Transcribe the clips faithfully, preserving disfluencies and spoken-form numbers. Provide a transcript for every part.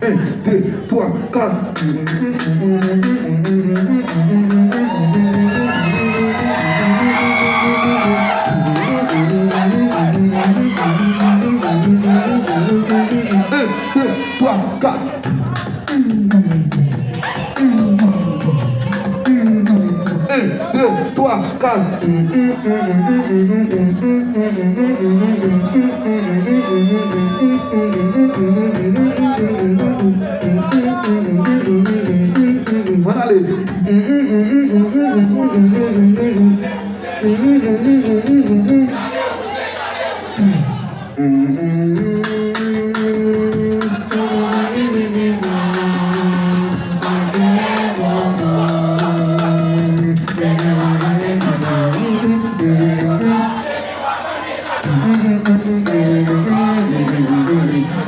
Un, deux, trois, quatre. Un, deux, trois, quatre. Un, deux, trois, quatre. Ann ale.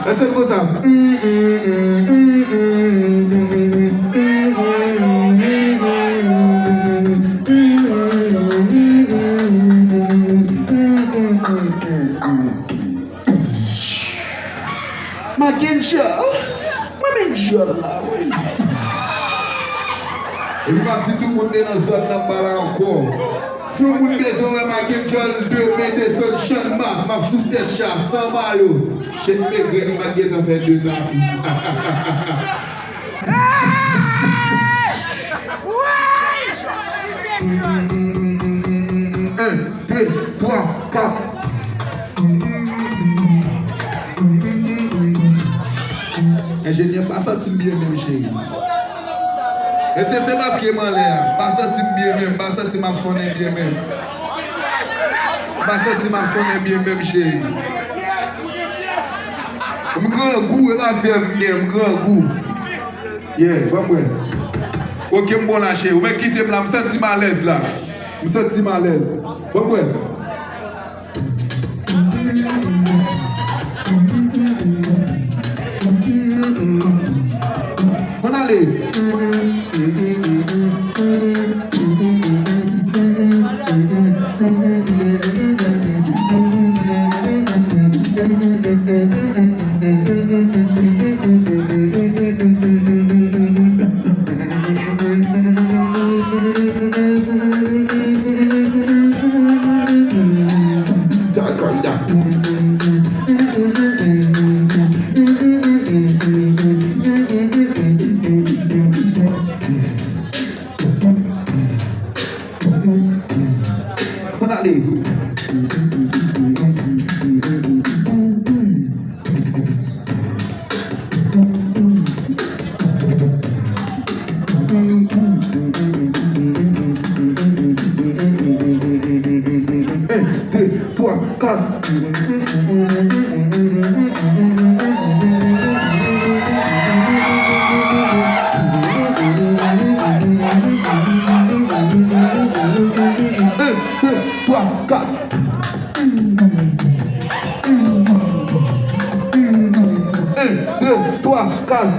Lè fè l konsa. Makenjel, mwen men djòl la, wi. Epi m ap di tout moun te nan zòn nan m pa la ankò. Si yon moun bezwen wè Makenjel demen desann Channmas, m ap sou tèt cha, san mayo. Chet megrèt m pa t gentan fè de tan tou. Un, deux, trois, quatre. Enjenyè, m pa santi m byen menm, cheri. Mesye, se batri m anlè a. M pa santi m byen menm, m pa santi m ap sonnen byen menm. M pa santi m ap sonnen byen menm, cheri. M grangou, e pa fyèv m gen, m grangou. Yeah, ban m wè. Ok, m bon la, cheri. Ou mèt kite m la, m santi m alèz la. M santi m alèz. Ban m wè. Ann ale. Ann ale. Un, deux, trois, quatre. Un, deux, trois, quatre. Un, deux, trois, quatre.